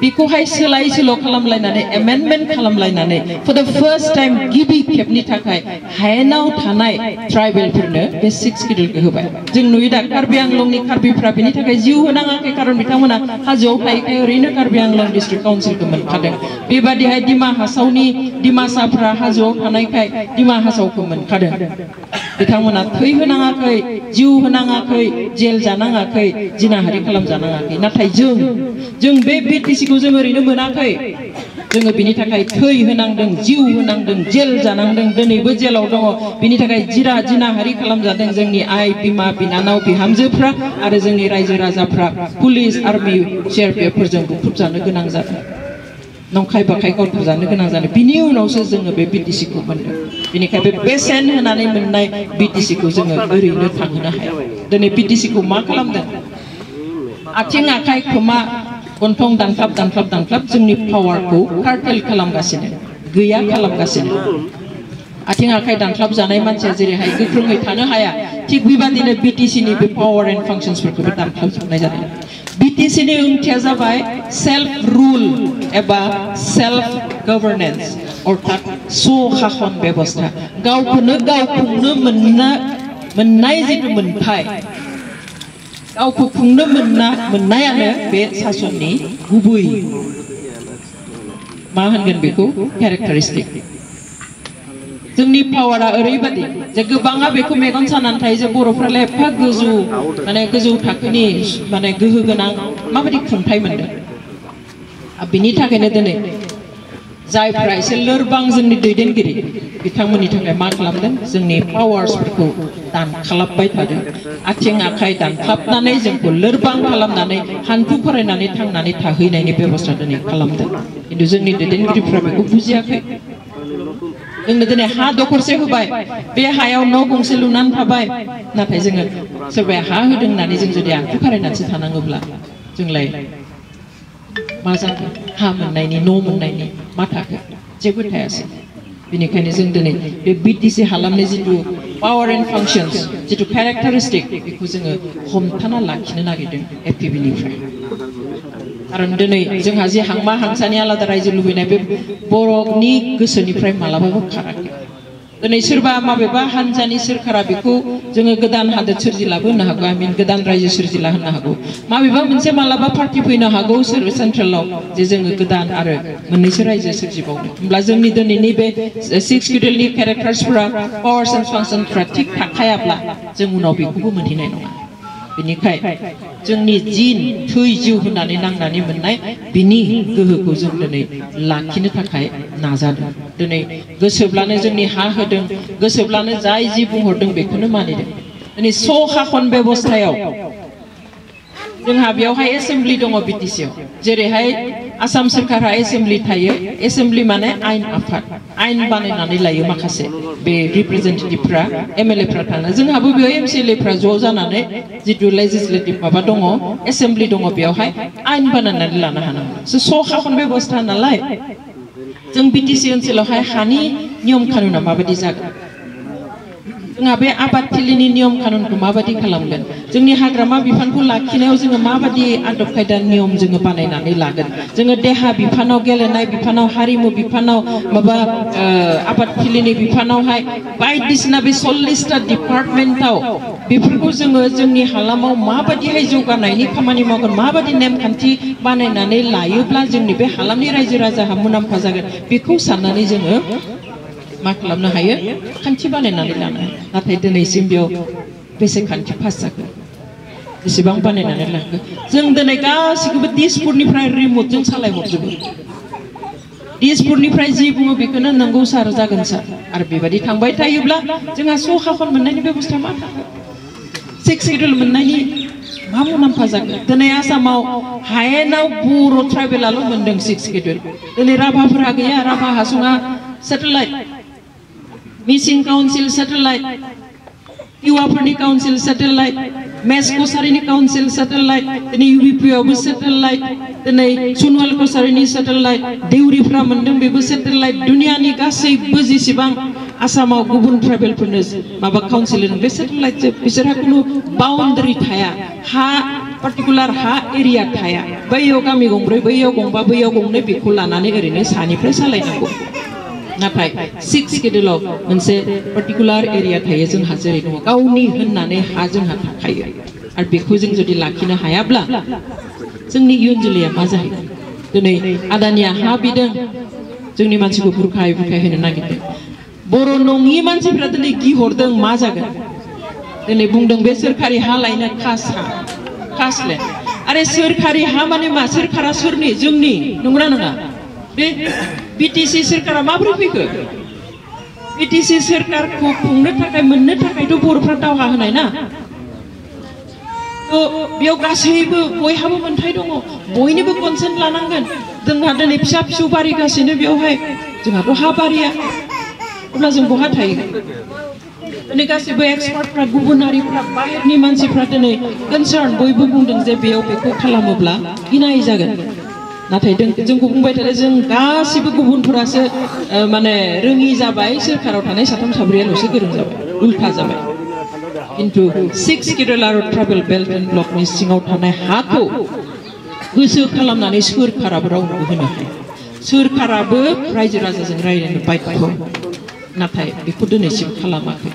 बेखौहाय सोलाय सोल' खालामलायनानै एमेन्डमेन्ट खालामलायनानै फर द फार्स्ट टाइम गिबि खेबनि थाखाय हायेनाव थानाय ट्राइबेलफोरनो बे 6 शिड्यूलखौ होबाय जों नुयो दा कार्बि आंलंनि कार्बिफ्रा बेनि थाखाय जिउ होनाङाखै खारन बिथांमोना हाजोआव थायैखाय ओरैनो कार्बि आंलं डिस्ट्रिक्ट काउन्सिलखौ मोनखादों बेबादिहाय डिमा हासावनि डिमासाफ्रा हाजोआव थानायखाय डिमा हासावखौ मोनखादों बिथांमोना थै होनाङाखै जिउ होनाङाखै जेल जानाङाखै जिनाहारि खालामजानाङाखै नाथाय जों बे बिटिसिखौ जों ओरैनो मोनाखै जोङो बिनि थाखाय थै होनांदों जिउ होनांदों जेल जानांदों दिनैबो जेलाव दङ बिनि थाखाय जिनाहारि खालामजादों जोंनि आइ बिमा बिनानाव बिहामजोफ्रा आरो जोंनि रायजो राजाफ्रा पुलिस आर्मि सिआरपिएफफोरजों बुख्रुबजानो गोनां जादों नंखाय बाखाय गावथारजानो गोनां जादों बिनि उनावसो जोङो बे बिटिसिखौ मोनदों बेनिखायनो बे बेसेन होनानै मोननाय बिटिसिखौ जोङो ओरैनो थांहोनो हाया दिनै बिटिसिखौ मा खालामदों आथिं आखाइ खोमा गन्थं दानख्लाब जोंनि पावारखौ कार्टेल खालामगासिनो गैया खालामगासिनो आथिं आखाइ दानख्लाब जानाय मानसिया जेरैहाय गोख्रोङै थानो हाया थिग बेबादिनो बिटिसिनि बे पावार एन्ड फांक्शन्सफोरखौबो दानख्लाबजोबनाय जादों बिटिसिनि ओंथिया जाबाय सेल्फ रुल एबा सेल्फ गभर्नेन्स अर्थात स्वशासन बेबस्था गावखौनो गाव खुंनो मोननाय जिथु मोनथाय गावखौ खुंनो मोननायानो बे सासननि गुबै मा होनगोन बेखौ कैरेक्टारिस्टिक जोंनि पावारा ओरैबादि जे गोबाङा बेखौ मेगन सानानै थायो जे बर'फ्रालाय एफा गोजौ थाखोनि माने गोहो गोनां माबायदि खुंथाय मोनदों बिनि थाखायनो दिनै जायफ्रा एसे लोरबां जोंनि दैदेनगिरि बिथांमोननि थाखाय मा खालामदों जोंनि पावार्सफोरखौ दानख्लाबबाय थादों आथिं आखाइ दानख्लाबनानै जोंखौ लोरबां खालामनानै हान्थु फरायनानै थांनानै थाहैनायनि बेबस्था दिनै खालामदों खिन्थु जोंनि दैदेनगिरिफ्रा बेखौ बुजियाखै जोंनो दिनै हा दखरसे होबाय बे हायाव न' गंसे लुनानै थाबाय नाथाय जोङो सोरबाया हा होदों होननानै जों जुदि आथिं फरायनानैसो थानाङोब्ला जोंलाय मा जाखो हा मोननायनि न' मोननायनि मा थाखो जेबो थायासै बेनिखायनो जों दिनै बे बिटिसि हालामनि जिथु पावार एन्ड फांक्शन्स जिथु कैरेक्टारिस्टिक बेखौ जोङो हमथाना लाखिनो नागिरदों एपिबिनिफ्राय खारन दिनै जोंहा जे हांमा हांसानि आलादा रायजो लुबैनाय बे बर'नि गोसोनिफ्राय मालाबाबो खाराखै दिनै सोरबा माबेबा हानजानि सोरखारा बेखौ जोङो गोदान हादोर सोरजिलाबो होननो हागौ आइ मिन गोदान रायजो सोरजिला होननो हागौ माबेबा मोनसे मालाबा पार्टी फैनो हागौ सेन्ट्रेलाव जे जोङो गोदान आरो मोननैसो रायजो सोरजिबावनो होमब्ला जोंनि दिनैनि बे 6 शिड्यूलनि कैरेक्टार्सफोरा पावार्स एन्ड फांक्शनफोरा थिग थाखायाब्ला जों उनाव बेखौबो मोनहैनाय नङा बेनिखाय जोंनि जिन थै जिउ होनानै नांनानै मोननाय बिनि गोहोखौ जों दिनै लाखिनो थाखाय नाजादों दिनै गोसोब्लानो जोंनि हा होदों गोसोब्लानो जाय जि बुंहरदों बेखौनो मानिदों दिनै स्वशासन बेबस्थायाव जोंहा बेयावहाय एसेम्बलि दङ बिटिसिआव जेरैहाय आसाम सरकारा एसेम्बलि थायो एसेम्बलि माने आइन आफाद आइन बानायनानै लायो माखासे बे रिप्रेजेन्टेटिभफ्रा एमएलएफ्रा थाङो जोंहाबो बेयाव एमसिएलएफ्रा ज' जानानै जिथु लेजिस्लेटिभ माबा दङ एसेम्बलि दङ बेयावहाय आइन बानायनानै लानो हानांगौ स्वशासन बेबस्था नालाय जों बिटिसि ओनसोलावहाय हानि नियम कानुना माबायदि जागोन जोंहा बे आबादथिलिनि नियम कानुनखौ माबायदि खालामगोन जोंनि हाग्रामा बिफानखौ लाखिनायाव जोङो माबायदि आदब खायदा नियम जोङो बानायनानै लागोन जोङो देहा बिफानाव गेलेनाय बिफानाव हारिमु बिफानाव माबा आबादथिलिनि बिफानावहाय बायदिसिना बे 40टा डिपार्टमेन्टआव बेफोरखौ जोङो जोंनि हालामाव माबायदिहाय जौगानायनि खामानि मावगोन माबायदि नेमखान्थि बानायनानै लायोब्ला जोंनि बे हालामनि रायजो राजाहा मुलाम्फा जागोन बेखौ साननानै जोङो मा खालामनो हायो खान्थि बानायनानै लानो हायो नाथाय दिनैसिम बेयाव बेसे खान्थि पास जागोन बेसेबां बानायनानै लाखो जों दिनै गासिखौबो दिसपुरनिफ्राय रिमटजों सालायहरजोबो दिसपुरनिफ्राय जि बुङो बेखौनो नंगौ सार जागोन सार आरो बेबायदि थांबाय थायोब्ला जोंहा स्वशासन मोननायनि बेबस्था मा थागोन 6 शिड्यूल मोननायनि मा मुलाम्फा जागोन दिनै आसामाव हायेनाव बर' ट्राइबेलाल' मोनदों 6 शिड्यूल दिनै राभाफोरा गैया राभा हासङा सेटेलाइट मिसिं काउन्सिल सेटेलाइट युवाफोरनि काउन्सिल सेटेलाइट मेस कसारिनि काउन्सिल सेटेलाइट दिनै इउबिपिआवबो सेटेलाइट दिनै सुनवाल कसारिनि सेटेलाइट देउरिफ्रा मोनदों बेबो सेटेलाइट दुनियानि गासैबो जेसेबां आसामाव गुबुन ट्राइबेलफोरनो माबा काउन्सिल बे सेटेलाइट बिसोरहा खुनु बाउन्डारि थाया हा पार्टिकुलार हा एरिया थाया बैयाव गामि गंब्रै बैयाव गंबा बैयाव गंनै बेखौ लानानै ओरैनो सानिफ्राय सालायनांगौ नाथाय 6 स्केड्युलाव मोनसे पार्टिकुलार एरिया थायो जोंहा जेरै दङ गावनि होननानै हा जोंहा थाखायो आरो बेखौ जों जुदि लाखिनो हायाब्ला जोंनि इयुन जोलैया मा जाहैगोन दिनै आदानिया हा बिदों जोंनि मानसिखौ बुरखाय बुरखाय होनो नागिरदों बर' नङि मानसिफ्रा दिनै गिहरदों मा जागोन दिनै बुंदों बे सोरखारि हा लायनो खासले आरे सोरखारि हा माने मा सोरखारा सोरनि जोंनि नंगौना नङा बे बिटिसि सोरखारा माबोरै फैखो बिटिसि सोरखारखौ खुंनो थाखाय मोननो थाखायथ' बर'फ्रा दावहा होनाय ना बेयाव गासैबो बयहाबो मोनथाय दङ बयनिबो कनसेन्ट लानांगोन जोंहा दिनै फिसा फिसौ बारिगासिनो बेवहाय जोंहाथ' हा बारिया अब्ला जों बहा थायो दिनै गासैबो एक्सपार्टफ्रा गुबुनारिफ्रा बाहेरनि मानसिफ्रा दिनै कनसार्न बयबो बुंदों जे बेयाव बेखौ खालामोब्ला गिनाय जागोन नाथाय जोंखौ बुंबाय थादों जों गासिबो गुबुनफोरासो माने रोङि जाबाय सोरखाराव थानाय साथाम साब्रैयाल'सो गोरों जाबाय उल्था जाबाय किन्तु 6 स्केड्युल आरो ट्राइबेल बेल्ट एन्ड ब्लकनि सिङाव थानाय हाखौ गोसो खालामनानै सोरखाराबो रावनोबो होनो हाया सोरखाराबो रायजो राजाजों रायज्लायनो बाध्य नाथाय बेखौ दिनैसिम खालामाखै